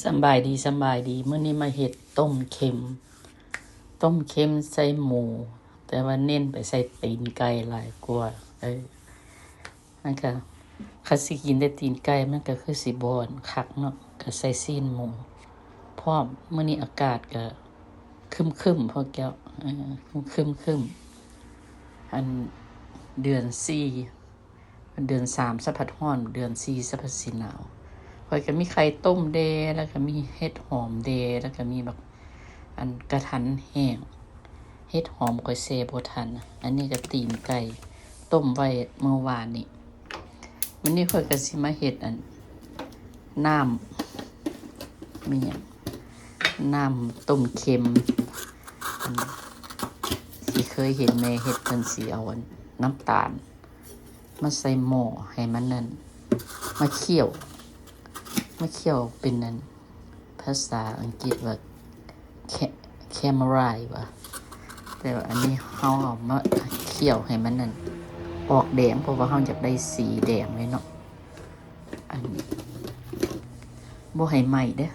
ສຳບາຍດີ, ສຳບາຍດີ. ມື້ນີ້ມາເຮັດຕົ້ມເຄັມ, ຕົ້ມເຄັມໃສ່ໝູ, ແຕ່ວ່າເນັ້ນໄປໃສ່ຕີນໄກ່ຫຼາຍກວ່າ. ເອີ ມັນກະ ຄັນຊິກິນແຕ່ຕີນໄກ່ ມັນກະຄືຊິບໍ່ຄັກເນາະ, ກະໃສ່ຊີ້ນໝູພ້ອມ. ມື້ນີ້ອາກາດກະຄຶ້ມໆ ພວກເຈົ້າ, ເອີ ຄຶ້ມໆ. ອັນເດືອນສີ່ ເດືອນສາມສະພັດຮ້ອນ, ເດືອນສີ່ສະພັດຊິໜາວ. ຂ້ອຍກະມີໄຂ່ຕົ້ມແດ່ ແລ້ວກະມີເຫັດຫອມແດ່ ແລ້ວກະມີບັກ ອັນກະທັນແຫ້ງ. ເຫັດຫອມຂ້ອຍແຊ່ບໍ່ທັນ. ອັນນີ້ກະຕີນໄກ່ ຕົ້ມໄວ້ມື້ວານນີ້. ມື້ນີ້ຂ້ອຍກະຊິມາເຮັດອັນ ນ້ຳ ມີຫຍັງ ນ້ຳຕົ້ມເຄັມ. ອັນທີ່ເຄີຍເຫັນແມ່ເຮັດ ເພິ່ນຊິເອົາອັນ ນ້ຳຕານ ມາໃສ່ໝໍ້ໃຫ້ມັນນັ້ນ ມາຂ້ຽວ ມາຂ້ຽວເປັນອັນ ພາສາອັງກິດວ່າ caramelize ຫວາ, ແຕ່ວ່າອັນນີ້ເຮົາເອົາມາຂ້ຽວໃຫ້ມັນນັ້ນ ອອກແດງ, ເພາະວ່າເຮົາຢາກໄດ້ສີແດງເລີຍເນາະ. ອັນ ບໍ່ໃຫ້ໄໝ້ເດີ້,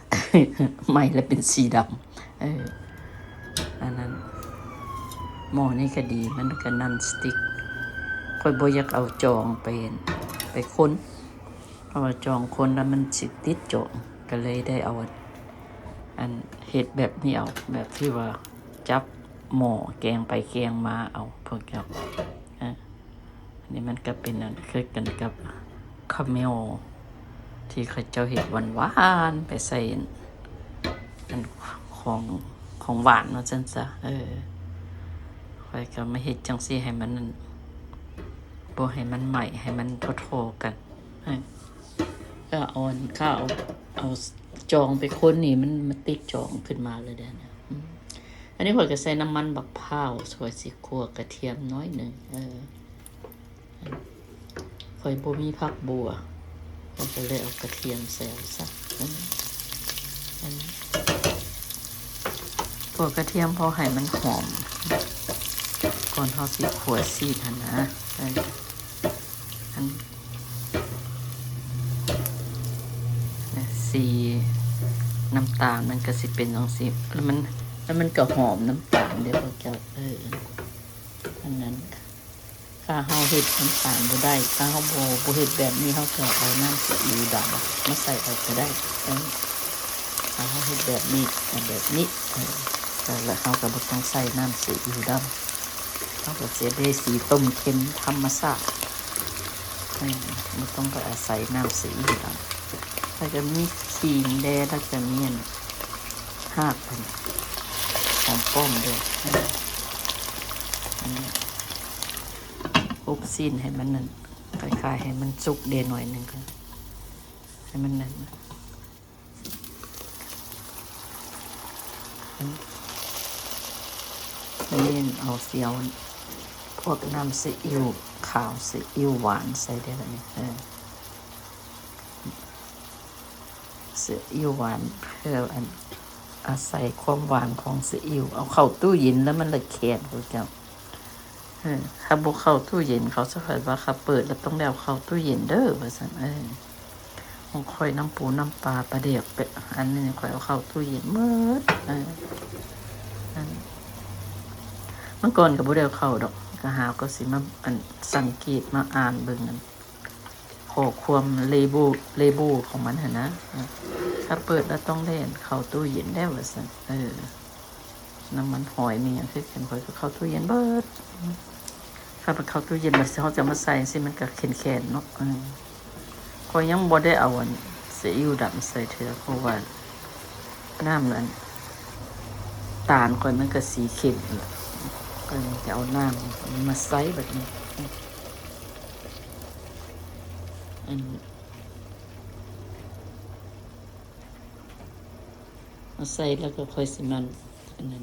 ໄໝ້ແລ້ວເປັນສີດຳ. ເອີ ອັນນັ້ນ ໝໍ້ນີ້ກະດີ, ມັນກະ non-stick. ຂ້ອຍບໍ່ຢາກເອົາຈອງໄປ ໄປຄົນ, ເພາະວ່າຈອງຄົນແລ້ວມັນຊິຕິດຈອງ, ກະເລີຍໄດ້ເອົາ ອັນ ເຮັດແບບນີ້ເອົາ, ແບບທີ່ວ່າຈັບໝໍ້ແກງໄປແກງມາເອົາ ພວກເຈົ້າ. ເອີ ອັນນີ້ມັນກະເປັນອັນ ຄືກັນກັບຄາເມວ ທີ່ເຂົາເຈົ້າເຮັດຫວານໆ ໄປໃສ່ອັນ ອັນຂອງ ຂອງຫວານວ່າຊັ້ນຊະ. ເອີ ຂ້ອຍກະມາເຮັດຈັ່ງຊີ້ໃຫ້ມັນ ບໍ່ໃຫ້ມັນໄໝ້, ໃຫ້ມັນທໍ່ໆກັນ. ເອີ ກະເອົາອັນ ກະເອົາ ເອົາຈອງໄປຄົນນີ້ ມັນ ມັນຕິດຈອງຂຶ້ນມາເລີຍເດ້. ອືມ ອັນນີ້ຂ້ອຍກະໃສ່ນ້ຳມັນບັກພ້າວ, ຂ້ອຍຊິຂົ້ວກະທຽມໜ້ອຍໜຶ່ງ. ເອີ ຂ້ອຍບໍ່ມີຜັກບົ່ວ, ຂ້ອຍກະເລີຍເອົາກະທຽມໃສ່ເອົາຊະ. ເອີ ອັນ ຂົ້ວກະທຽມພໍໃຫ້ມັນຫອມ ກ່ອນເຮົາຊິຂົ້ວຊີ້ນຫັ້ນນະ. ເອີ ອັນ ສີນ້ຳຕານມັນກະຊິເປັນຈັ່ງຊີ້ ແລ້ວມັນ ແລ້ວມັນກະຫອມນ້ຳຕານເດ້ພວກເຈົ້າ. ເອີ ອັນນັ້ນ ຖ້າເຮົາເຮັດນ້ຳຕານບໍ່ໄດ້, ຖ້າເຮົາບໍ່ ບໍ່ເຮັດແບບນີ້, ເຮົາກະເອົານ້ຳຊີອິ້ວດຳມາໃສ່ເອົາກະໄດ້. ເອີ ຖ້າເຮົາເຮັດແບບນີ້ ແບບນີ້ ເອີ ແລ້ວເຮົາກະບໍ່ຕ້ອງໃສ່ນ້ຳຊີອິ້ວດຳ, ເຮົາກະຊິໄດ້ສີຕົ້ມເຄັມທຳມະຊາດ. ເອີ ບໍ່ຕ້ອງໄປອາໄສນ້ຳຊີອິ້ວດຳ. ແລ້ວກະມີຂີງແດ່ ແລ້ວກະມີອັນ ຮາກ ອັນ ຫອມປ້ອມແດ່. ເອີ ອັນນີ້ ອົບຊີ້ນໃຫ້ມັນນັ້ນ ຄ້າຍໆ ໃຫ້ມັນສຸກແດ່ໜ້ອຍໜຶ່ງ ໃຫ້ມັນນັ້ນ. ນີ້ເອົາ ຊິເອົາພວກນ້ຳຊີອິ້ວຂາວ ຊີອິ້ວຫວານໃສ່ເດ້ບາດນີ້. ເອີ ຊີອິ້ວຫວານ ເພື່ອອັນ ອາໄສຄວາມຫວານຂອງຊີອິ້ວ. ເອົາເຂົ້າຕູ້ເຢັນແລ້ວມັນລະແຂງ ພວກເຈົ້າ. ເອີ ຖ້າບໍ່ເຂົ້າຕູ້ເຢັນ ເຂົາຈະວ່າ ຖ້າເປີດແລ້ວຕ້ອງໄດ້ເອົາເຂົ້າຕູ້ເຢັນເດີ ວ່າຊັ້ນ. ເອີ ຂອງຂ້ອຍນ້ຳປູນ້ຳປາປາແດກ ອັນນີ້ຂ້ອຍເອົາເຂົ້າຕູ້ເຢັນໝົດ. ເອີ ອັນ ເມື່ອກ່ອນກະບໍ່ໄດ້ເອົາເຂົ້າດອກ, ກະຫາກະຊິມາ ອັນ ສັງເກດມາອ່ານເບິ່ງ ອັນ ຂໍ້ຄວາມ label label ຂອງມັນຫັ້ນນະ. ເອີ ຖ້າເປີດແລ້ວຕ້ອງໄດ້ ອັນ ເຂົ້າຕູ້ເຢັນແລ້ວ ວ່າຊັ້ນ. ເອີ ນ້ຳມັນຫອຍມີຫຍັງຄືກັນ ຂ້ອຍກະເຂົ້າຕູ້ເຢັນເບິດ. ຖ້າມັນເຂົ້າຕູ້ເຢັນ ບາດເຮົາຈະມາໃສ່ຈັ່ງຊີ້ ມັນກະແຂງໆເນາະ. ເອີ ຂ້ອຍຍັງບໍ່ໄດ້ເອົາອັນຊີອິ້ວດຳໃສ່ເທື່ອ ເພາະວ່ານ້ຳອັນຕານຂ້ອຍມັນກະສີເຄັມແລ້ວ ຂ້ອຍຈະເອົານ້ຳມາໃສ່ບາດນີ້. ອັນ ເອົາໃສ່ແລ້ວກະຂ້ອຍຊິມາ ອັນນັ້ນ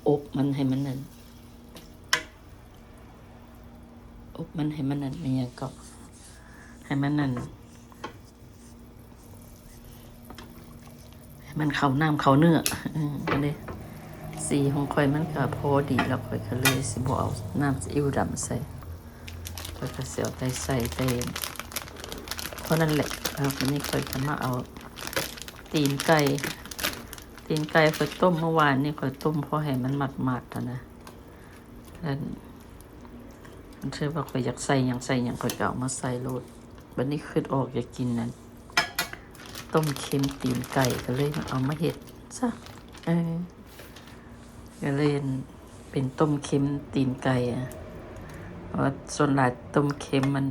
ອົບມັນໃຫ້ມັນນັ້ນ ອົບມັນໃຫ້ມັນນັ້ນ ແມ່ນຫຍັງເກາະ ໃຫ້ມັນນັ້ນ ໃຫ້ມັນເຂົ້ານ້ຳເຂົ້າເນື້ອ. ເອີ ອັນນີ້ ສີຂອງຂ້ອຍມັນກະພໍດີແລ້ວ ຂ້ອຍກະເລີຍຊິບໍ່ເອົານ້ຳຊີອິ້ວດຳໃສ່. ຂ້ອຍກະຊິເອົາແຕ່ໃສ່ແຕ່ເທົ່ານັ້ນແຫຼະ. ແລ້ວບາດນີ້ຂ້ອຍກະມາເອົາ ຕີນໄກ່ ຕີນໄກ່ຂ້ອຍຕົ້ມເມື່ອວານນີ້ ຂ້ອຍຕົ້ມພໍໃຫ້ມັນໝັດໆຫັ້ນນະ ແລ້ວ ເທື່ອວ່າຂ້ອຍຢາກໃສ່ຫຍັງໃສ່ຫຍັງ ຂ້ອຍກໍເອົາມາໃສ່ໂລດ. ບັດນີ້ຄິດອອກຢາກກິນນັ້ນ ຕົ້ມເຄັມຕີນໄກ່ ກໍເລີຍເອົາມາເຮັດຊະ ເອີ ກໍເລີຍເປັນຕົ້ມເຄັມຕີນໄກ່ ເພາະວ່າສ່ວນຫຼາຍຕົ້ມເຄັມມັນ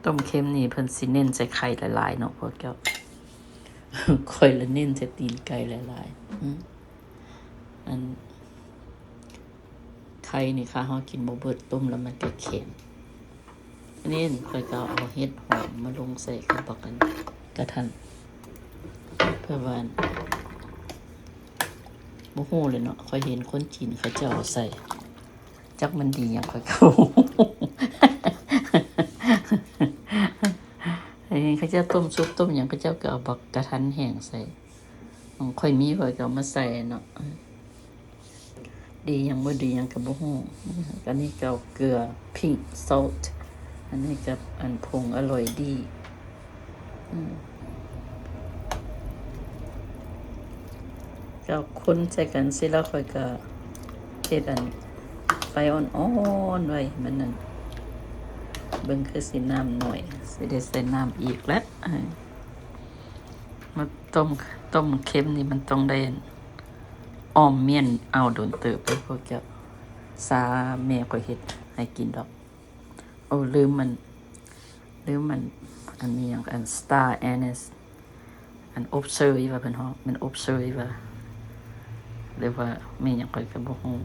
ຕົ້ມເຄັມນີ້ເພິ່ນຊິເນັ້ນໃສ່ໄຂ່ຫຼາຍໆເນາະພວກເຈົ້າ. ຂ້ອຍລະເນັ້ນໃສ່ຕີນໄກ່ຫຼາຍໆ ອື ອັນ ໄຂ່ນີ້ ຖ້າເຮົາກິນບໍ່ເບິດ ຕົ້ມແລ້ວມັນກະແຂງ. ອັນນີ້ຂ້ອຍກໍເອົາເຫັດຫອມມາລົງໃສ່ກັບບັກອັນກະທັນ ເພື່ອວ່າ ບໍ່ຮູ້ແຫຼະເນາະ ຂ້ອຍເຫັນຄົນຈີນເຂົາເຈົ້າເອົາໃສ່ ຈັກມັນດີຫຍັງ ຂ້ອຍກໍບໍ່ຮູ້ ເຫັນເຂົາເຈົ້າຕົ້ມຊຸບຕົ້ມຫຍັງ ເຂົາເຈົ້າກໍເອົາບັກກະທັນແຫ້ງໃສ່. ຂອງຂ້ອຍມີ ຂ້ອຍກໍເອົາມາໃສ່ເນາະ ດີຫຍັງບໍ່ດີຫຍັງກໍບໍ່ຮູ້. ອັນນີ້ກໍເອົາເກືອ pink salt ອັນນີ້ກັບອັນຜົງອະລ່ອຍດີ ອື ກໍຄົນໃສ່ກັນຊີ້ ແລ້ວຂ້ອຍກໍເຮັດອັນໄຟອ່ອນໆໄວ້ ມັນນັ້ນ ເບິ່ງຄືຊິນ້ຳໜ້ອຍ ຊິໄດ້ໃສ່ນ້ຳອີກແຫຼະ ເອີ ມາຕົ້ມ ຕົ້ມເຄັມນີ້ມັນຕ້ອງໄດ້ອ້ອມມ້ຽນເອົາດົນເຕີບເດີພວກເຈົ້າ. ຊາແມ່ຂ້ອຍເຮັດໃຫ້ກິນດອກ. ໂອ້ ລືມມັນ ລືມມັນ ອັນນີ້ຫຍັງ ອັນ star anise ອັນອົບເຊີຍວ່າເພິ່ນຮ້ອງ ແມ່ນອົບເຊີຍວ່າ ຫຼືວ່າແມ່ນຫຍັງ ຂ້ອຍກໍບໍ່ຮູ້.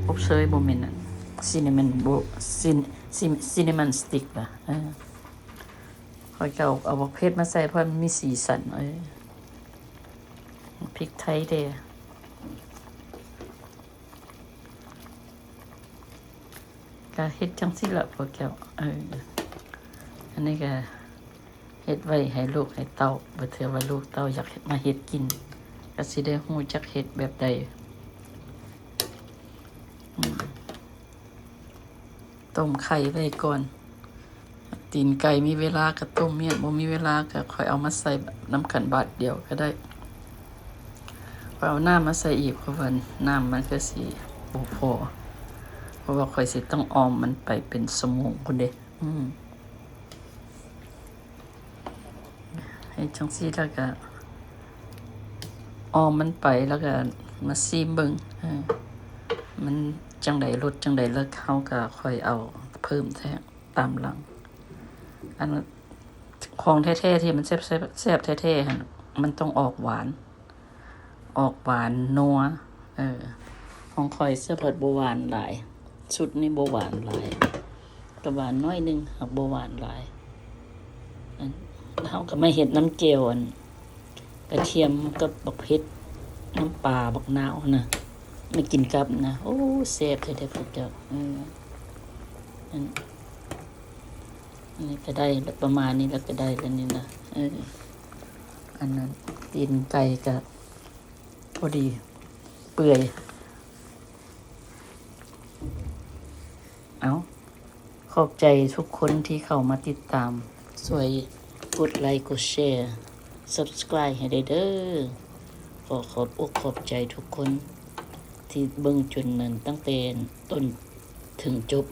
ອົບເຊີຍບໍ່ແມ່ນອັນ cinnamon ບໍ່ cin- cin- cinnamon stick ຫວາ ເອີ ຂ້ອຍກໍເອົາ ເອົາບັກເຜັດມາໃສ່ ເພາະມັນມີສີສັນ ເອີ ພິກໄທແດ່. ກະເຮັດຈັ່ງຊີ້ລະພວກເຈົ້າ ເອີ ອັນນີ້ກະເຮັດໄວ້ໃຫ້ລູກໃຫ້ເຕົ້າ ບາດເທື່ອວ່າລູກເຕົ້າຢາກມາເຮັດກິນ ກະຊິໄດ້ຮູ້ຈັກເຮັດແບບໃດ ອືມ ຕົ້ມໄຂ່ໄວ້ກ່ອນ. ຕີນໄກ່ມີເວລາກໍຕົ້ມມ້ຽນ ບໍ່ມີເວລາກໍຄ່ອຍເອົາມາໃສ່ນຳກັນບາດດຽວກໍໄດ້. ຂ້ອຍເອົານ້ຳມາໃສ່ອີກ ເພາະວ່ານ້ຳມັນຄືຊິບໍ່ພໍ ເພາະວ່າຂ້ອຍຊິຕ້ອງອ້ອມມັນໄປເປັນຊົ່ວໂມງພຸ້ນເດ້. ອືມ ເຮັດຈັ່ງຊີ້ແລ້ວກໍອ້ອມມັນໄປ ແລ້ວກໍມາຊີມເບິ່ງ ເອີ ມັນຈັ່ງໃດ ລົດຈັ່ງໃດ ແລ້ວເຮົາກໍຄ່ອຍເອົາເພີ່ມແທ້ຕາມຫຼັງ. ອັນຂອງແທ້ໆ ທີ່ມັນແຊບໆ ແຊບແທ້ໆຫັ້ນ ມັນຕ້ອງອອກຫວານ ອອກຫວານນົວ ເອີ ຂອງຂ້ອຍຊະພັດບໍ່ຫວານຫຼາຍ ຊຸດນີ້ບໍ່ຫວານຫຼາຍ ກໍຫວານໜ້ອຍໜຶ່ງ ຫາກບໍ່ຫວານຫຼາຍ. ອັນ ເຮົາກໍມາເຮັດນ້ຳແຈ່ວ ອັນ ກະທຽມກັບບັກເຜັດ ນ້ຳປາ ບັກນາວຫັ້ນນະ ມາກິນກັບນະ ໂອ້ ແຊບແທ້ໆ ພວກເຈົ້າ ເອີ ອັນ ອັນນີ້ກໍໄດ້ລະ ປະມານນີ້ລະ ກໍໄດ້ລະນີ້ນະ ເອີ ອັນນັ້ນ ຕີນໄກ່ກໍພໍດີເປື່ອຍ. ເອົາ ຂອບໃຈທຸກຄົນທີ່ເຂົ້າມາຕິດຕາມ ຊ່ວຍກົດໄລ ກົດແຊ subscribe ໃຫ້ໄດ້ເດີ. ຂໍຂອບອົກຂອບໃຈທຸກຄົນທີ່ເບິ່ງຈົນນັ້ນ ຕັ້ງແຕ່ຕົ້ນເຖິງຈົບ.